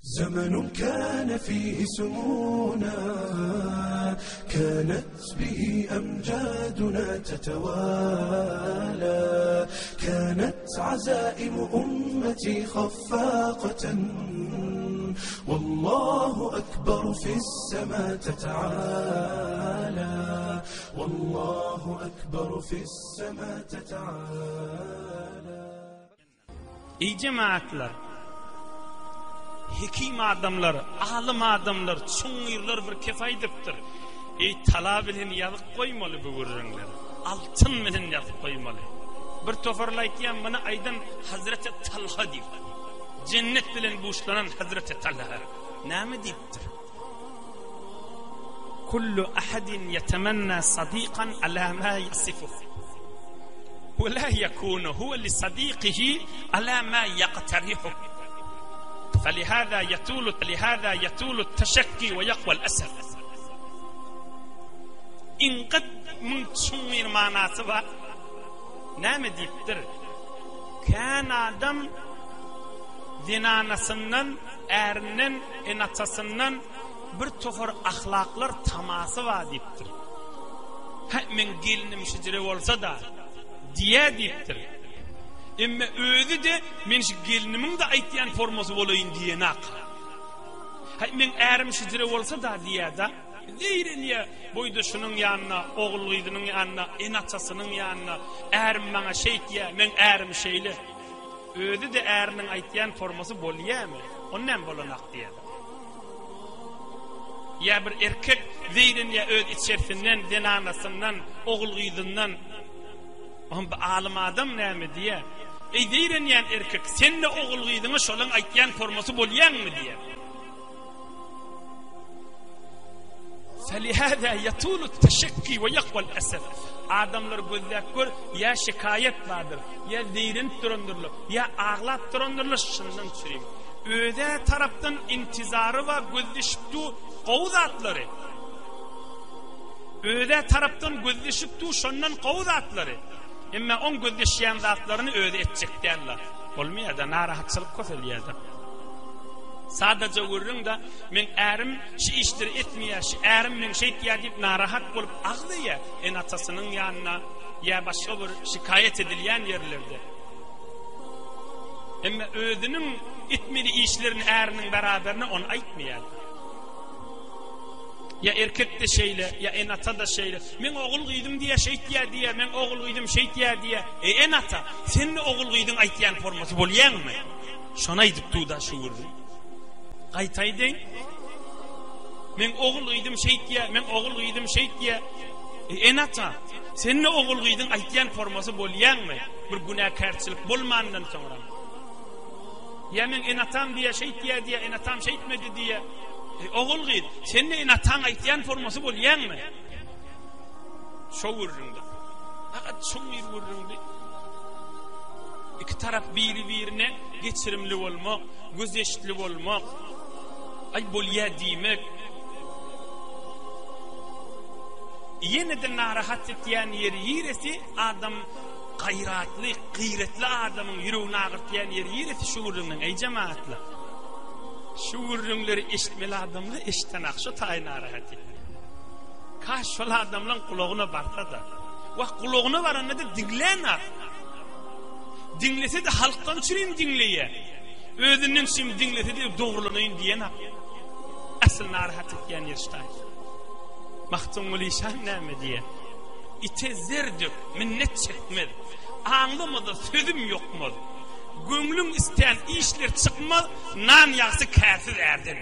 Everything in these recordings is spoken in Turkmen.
زمن كان فيه سمونا كانت به أمجادنا تتوالى كانت عزائم أمتي خفاقة والله أكبر في السماء تتعالى والله أكبر في السماء تتعالى Eý jemagatlar! Hekim adamlar, alym adamlar, çuňňurlar bir kes aýdypdyr. Eý tala bilen ýazyp goýmaly bu gürrüňleri. Altyn bilen ýazyp goýmaly. Bir toparly aýtýan muny aýdan Hazreti Talha diýip. Jennet bilen buşlanan Hazreti Talha. Näme diýipdir? Kullu ahadin ýetemenna sadikan ala ma ýasifuh we la ýekunu huwe li sadikihi ala ma ýakterihuh felihâzâ ýetulu lihâzâ ýetulu teşekki we ýakwal esef. Iň gyt muň çuň bir manasy bar. Näme diýipdir? Kän adam zenanasyndan Ärinden, ene-atasyndan bir topar ahlaklar tamasy bar diýipdir. Hä, meň gelnim şujre bolsa-da, diýýä diýipdir. Emme özi-de men şu gelnimiň-de aýtýan formasy bolaýyn diýenak. Hä, meň ärim şujre bolsa-da diýýä-da. Zeýrenýä boýdaşynyň ýanynda, ogul-gyzynyň ýanynda, ene-atasynyň ýanynda, ärim maňa şeýtýä, meň ärim şeýle. Özi-de äriniň aýtýan formasy bolýamy? Ony näme bolanak diýýär. Ýa bir erkek zeýrenýär öz içersinden, zenanasyndan, ogul-gyzyndan. Oňa bir alym adam näme diýýär? Eý zeýrenýän erkek, sen-de ogul-gyzyňa şolaň aýtýan formasy bolýaňmy diýýär. Felihâzâ yatûlu teşekki we ýakwal esef. Adamlary gözläp gör, ýa şikaýat bardyr, ýa zeýrenip durandyrlar, ýa aglap durandyrlar, şundan çürim. Özä tarapdan intizary bar, gözleşip dur gowy zatlary. Özä tarapdan gözleşip dur şondan gowy zatlary. Emma oň gözleşýän zatlaryny özi etjek däl-la. Bolmaýar-da, narahatçylyk köpelýär-de. Sadaja gürrüň-de, meň ärim şu işleri etmeýär, şu ärim meň şeýtýär diýip narahat bolup aglaýar ene-atasynyň ýanynda ýa başga bir şikaýat edilýän ýerlerde. Emma özüniň etmeli işlerini äriniň beraberine ony aýtmaýar. Ýa erkek-de şeýle, ýa ene-ata-da şeýle. Meň ogul-gyzym diýýär, şeýtýär diýýär, meň ogul-gyzym şeýtýär diýýär. Eý, ene-ata, sen-de ogul-gyzyň aýtýan formasy bolýaňmy? Şony aýdyp dur-da şu gürrüň. Gaýta aýdaýyn. Meň ogul-gyzym şeýtýär, meň ogul-gyzym şeýtýär. Eý, ene-ata, sen-de ogul-gyzyň aýtýan formasy bolýaňmy? Bir günäkärçilik bolmandan soňra. Ýa meň ene-atam diýýär, şeýtýär diýýär, ene-atam şeýtmedi diýýär. Eý, ogul-gyz, sen-de ene-ataň aýtýan formasy bolýaňmy? Şo gürrüňde. Fakat çuň bir gürrüňdi. Iki tarap biri-birine geçirimli bolmak, gözeşli bolmak, aý bolýa diýmek. Ýene-de narahat etýän ýeri ýeresi adam gaýratly, gyratly adamyň ýüregini agyrtýan ýeri ýeresi şu gürrüňiň, eý jemagatlar. Şu gürrüňleri eşitmeli adamlar eşitenak, şo taýy narahat etýär. Kaş şol adamlaň gulagyna barsa-da. Wah, gulagyna baranda-da diňlänok. Diňlese-de halkdan üçin diňleýär. Özünden üçin diňlese-de dogrulanaýyn diýenok. Asyl narahat etýän ýeri ştaý. Magtymguly şan näme diýýär? Ite zer dök, minnet çekmez. Aňlamasa sözüm ýokmaz. Göwnüň istän işler çykmaz, nan ýagsy kärsiz ärden.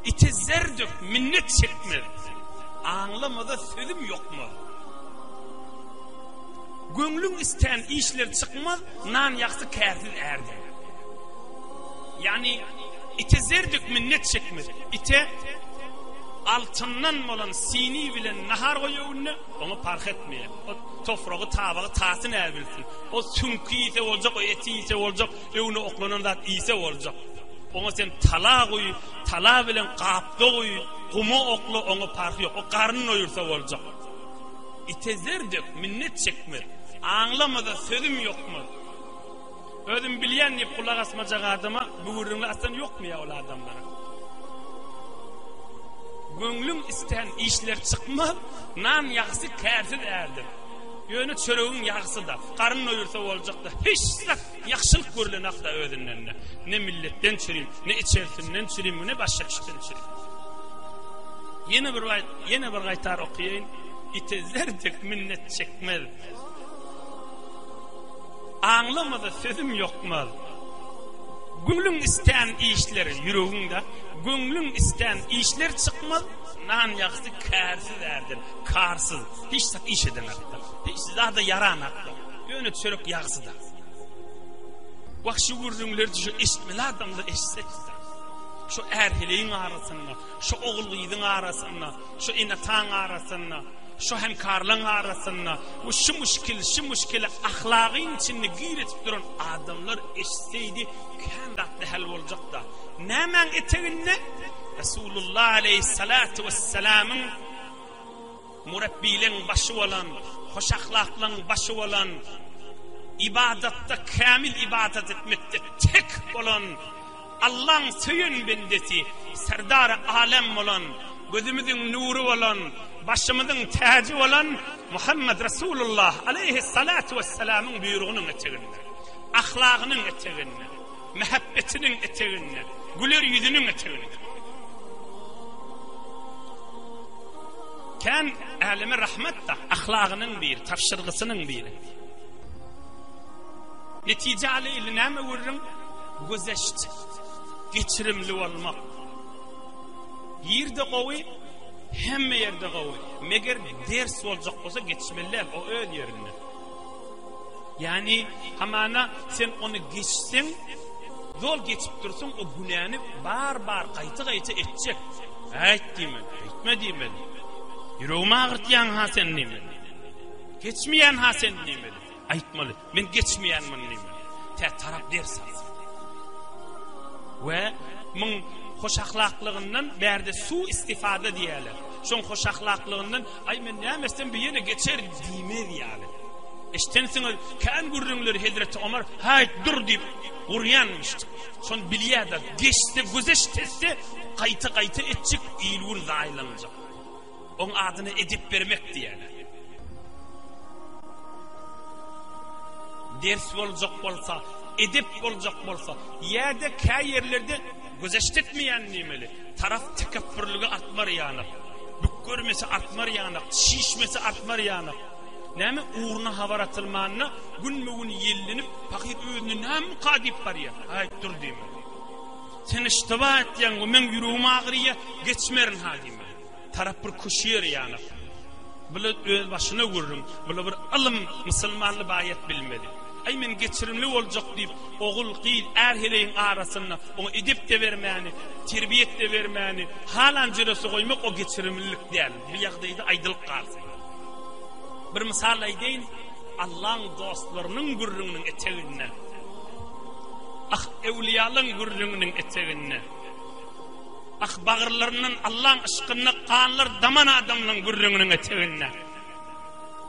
Ite zer dök, minnet çekmez. Aňlamaza sözüm ýokmaz. Göwnüň istän işler çykmaz, nan ýaksy kärsiz ärden. Ýagny, ite zer dök, minnet çekmez. Ite altyndan bolan sini bilen nahar goý öňünde, oňa parh etmeýär. O topragy, tabagy, tasy näbilsin. O süňki iýse boljak, o eti iýse boljak, Öňüne oklanan zat iýse boljak. Oňa sen tala guý, tala bilen gapda guý, guma okla, oňa parhy ýok. O garyn doýursa boljak. Ite zer dök, minnet çekmez. Aňlamaza sözüm ýokmaz. Özüm bilýän diýip gulak asmajak adama bu gürrüňler aslan ýokmaýar ol adamlara. Göňlüň istän işler çykmaz, nan ýagysy kärsiz ärdir. Ýöne çöregiň ýagysy-da, garyn doýursa boljak-da, hiç zat ýagşylyk görlenok-da özünden-de. Ne milletden çürim, ne içerisinden çürim, ne başga kişiden çürim. Ýene bir ýene bir gaýtar okaýyn, Ite zer dek minnet çekmez. Aňlamasa sözüm ýokmaz. Göwnüň istän işler ýüregiňde, Göwnüň istän işler çykmaz, Nan ýagysy kärsiz ärden, karsyz, hiç zat iş edenakda, hiç zada ýaranakda, ýöne çörek ýagysy-da. Wah şu gürrüňleri şu eşitmeli adamlar eşitse-de. Şu är-heleýiň arasynda, şu ogul-gyzyň arasynda, şu ene-ataň arasynda, Şu hemkarlaň arasynda we şu muşkil, şu muşkili ahlagyň içinde gir etip duran adamlar eşitseydi kän zatda hal boljakda. Nämäň eteginde? Resulullah aleýhissalatu wessalamyň murabbileň başy bolan, hoş ahlaklaň başy bolan, ybadatda kämil ybadat etmekde tek bolan, Allaň söýen bendesi, Serdary alem bolan, gözümiziň nury bolan, başymyzyň täji bolan Muhammed Resulullah aleýhissalatu wessalamyň buýrugynyň eteginde, ahlagynyň eteginde, mähebbetiniň eteginde, güler ýüzüniň eteginde. Kän äleme rahmet-da ahlagynyň biri, tabşyrgysynyň biri. Netije aleýli näme gürrüň? Güzeşt, geçirimli bolmak. Ýerde gowy, hemme ýerde gowy. Meger ders boljak bolsa geçmeli däl, o öz ýerinde. Ýagny, hamana sen ony geçseň, zol geçip dursaň, o günäni bar-bar gaýta-gaýta etjek. Äýt diýmeli, beýtme diýmeli. Ýüregimi agyrtýaň-ha sen diýmeli. Geçmeýän-ha sen diýmeli. Aýtmaly. Men geçmeýän muny diýmeli. Tä tarap ders alsyn. We muň hoş ahlaklygyndan bärde su istifada diýýärler. Şoň hoş ahlaklygyndan aý men näme etsem bu ýene geçer diýmez ýaly. Eşdensiňiz kän gürrüňleri Hezreti Omar haýt dur diýip urýanmyş. Şony bilýär-de geçse güzeşt etse gaýta-gaýta etjek il-gün zaýalanjak. Oň adyna edep bermek diýýärler. Ders boljak bolsa, edep boljak bolsa, ýa-da kä ýerlerde güzeşt etmeýän diýmeli. Tarap tekepbürligi artmar ýanak. Bükgörmesi artmar ýanak, çişmesi artmar ýanak. Näme ugruna habar atylmanda günbe-gün ýellenip, pahyr özüni nämyka diýip barýar. Aý, dur diýmeli. Sen iştiba etýäň we meň ýüregim agyrýar, geçmerin-ha diýmeli. Tarap bir köşi ýeri ýanak. Bula öz başyna gürrüň. Bula bir ylym musulmanly baýat bilmeli. Aý men geçirimli boljak diýip ogul gyz är heleýiň arasynda oňa edep-de bermäni, terbiýet-de bermäni, halan jüresi goýmak o geçirimlilik däl. Bu ýagdaýda aýdylyp galsyn. Bir mysal aýdaýyn, Allaň dostlarynyň gürrüňiniň eteginde, ah öwliýalaň gürrüňiniň eteginde. Ah, bagyrlaryndan Allaň yşkynda ganlar daman adamlaň gürrüňiniň eteginde.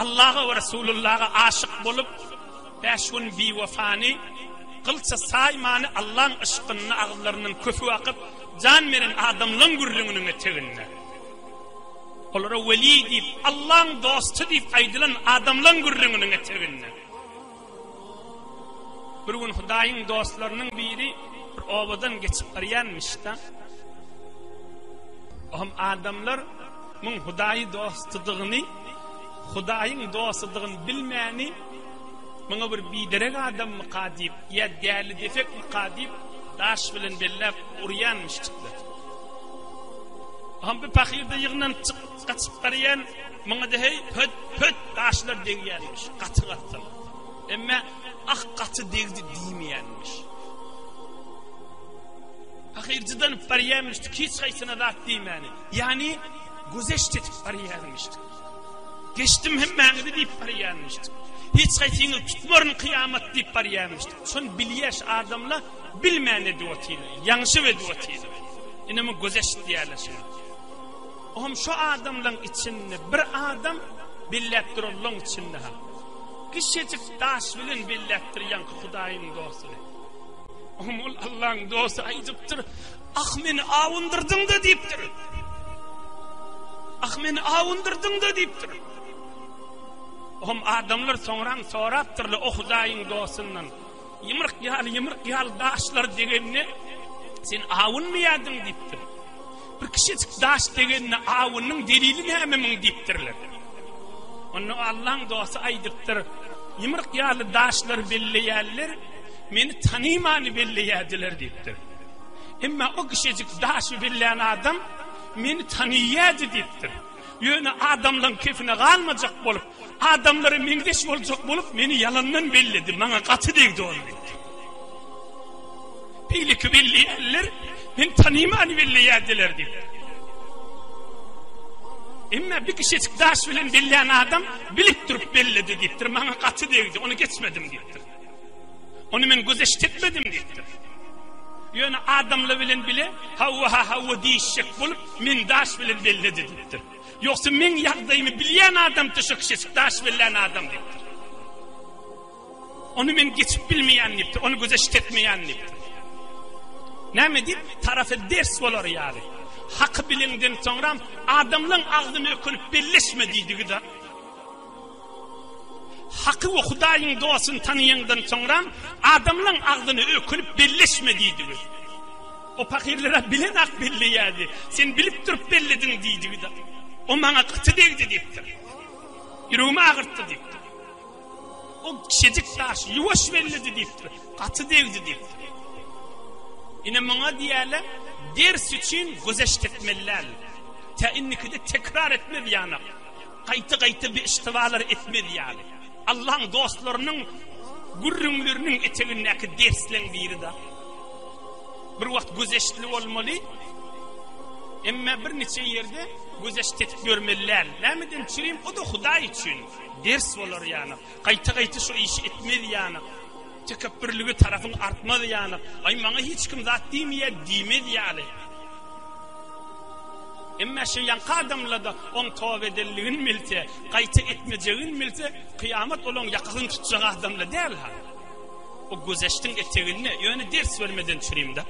Allaha we Resulullaha aşyk bolup, bäş gün biwefany, gylça saýmany Allaň yşkynda agyzlaryndan köpük akyp, jan beren adamlaň gürrüňiniň eteginde. Olara weli diýip, Allaň dosty diýip aýdylan adamlaň gürrüňiniň eteginde. Bir gün Hudaýyň dostlarynyň biri bir obadan geçip barýanmyş-da. Ohm adamlar muň Hudaýy dostudygyny, Hudaýyň dostudygyny bilmäni, muňa bir biderek adammyka diýip, ýa däli defekmika diýip, daş bilen belläp urýanmyşjyklar. Ohm bir pahyr-da ýygnanyp çyk, gaçyp barýan, muňa-da heý, höt, höt daşlar degýänmiş, gaty-gatydan. Emme ah gaty degdi diýmeýänmiş. Pahyr jydanyp barýanmyşdyk hiç haýsyna zat diýmäni. Ýagny güzeşt edip barýanmyşdyk. Geçdim hemmäňizi diýip barýanmyşdyk. Hiç haýsyňyzy tutmaryn kyýamat diýip barýanmyşdyk. Şony bilýäş adamla bilmän edip otyrlar. Ýaňşyp edip otyrlar. Ine muň güzeşt diýýärler şuňa. Ohm şo adamlaň içinde bir adam belläp duranlaň içinde ha. Kiçijik daş bilen belläpdir ýaňky Hudaýyň dostuny. Oňa ol Allaň dosty aýdypdyr, Ah, meni awundyrdyň-da diýipdir. Ah, meni awundyrdyň-da diýipdir. Oňam adamlar soňraň sorapdyrlar o Hudaýyň dostundan. Ýumruk ýaly, ýumruk ýaly daşlar degende sen awunmaýardyň diýipdir. Bir kiçijik daş degende awunyň delili näme muň diýipdirler. Onda Allaň dosty aýdypdyr, Ýumruk ýaly daşlary belleýärler, meni tanymany belleýärdiler diýipdir. Emma o kiçijik daşy bellän adam meni tanyýardy diýipdir. Ýöne adamlaň kefine galmajak bolup, adamlara meňzeş boljak bolup meni ýalandan belledi, maňa gaty degdi ol diýipdir. Beýleki belleýänler meni tanymany belleýärdiler diýipdir. Emma bir kişijik daş bilen bellän adam bilip durup belledi diýipdir, maňa gaty degdi, ony geçmedim diýipdir. Ony men gözeşt etmedim diýipdir. Ýöne adamlar bilen bile hawa-ha hawa diýişjek bolup, meni daş bilen belledi diýipdir. Ýogsa meň ýagdaýymy bilýän adam şo kişijik daş bellän adam diýipdir. Ony men geçip bilmeýän diýipdir, ony gözeşt etmeýän diýipdir. Näme diýip, tarapy ders bolar ýaly. Haky bileňden soňram adamlaň agzyny ökünip belleşme diýdigi-de. Haky we Hudaýyň dostuny tanaýaňdan soňram adamlaň agzyny ökünip belleşme diýdigi. O pahyrlara bilen-ak belleýärdi. Sen bilip durup bellediň diýdigi-de. O maňa gaty degdi diýipdir. Ýüregimi agyrtdy diýipdir. O kiçijik daş ýuwaş belledi diýipdir. Gaty degdi diýipdir. Ine muňa diýýärler, ders üçin güzeşt etmeli däl. Tä indikide tekrar etmez ýanak. Gaýta-gaýta bir iştibalar etmez ýaly. Allaň dostlarynyň gürrüňleriniň etegindäki dersleň biri-de. Bir wagt güzeştli bolmaly, emma bir niçe ýerde güzeşt edip ýörmeli däl. Nämeden çürim, o-da Hudaý üçin. Ders bolar ýaly. Gaýta-gaýta şu işi etmez ýaly. Tekepbürligi tarapyň artmaz ýaly. Aý, maňa hiç kim zat diýmeýär diýmez ýaly. Emma şu ýaňky adamlar-da oň toba edenligini bilse, gaýta etmejegini bilse, kyýamat olaň ýakasyny tutjak adamlar däl-ha. O güzeştiň eteginde, ýöne ders bermeden çürim-de.